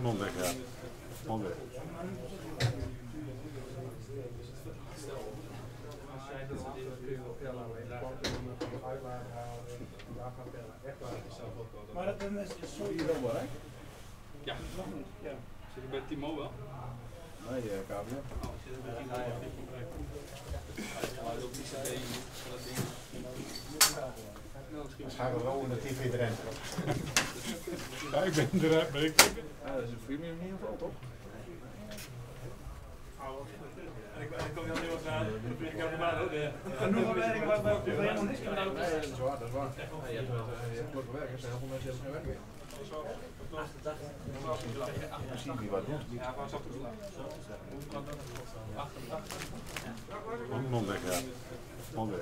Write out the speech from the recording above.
Non weg, ja. Non weg. Ja. Zit ik bij T-Mobile? Nee, KPN. Oh, zit ik bij T-Mobile? Schakel wel in de tv erin. Ja, ik ben eruit, maar ik... Ja, dat is een freemium in ieder geval, toch? Genoeg werk waar helemaal niks kan. Nee, dat is waar, dat is waar. Nee, je hebt gelukkig werkers en heel veel mensen hebben geen werk meer. In principe wie wat doet. Non weg, ja. Non weg.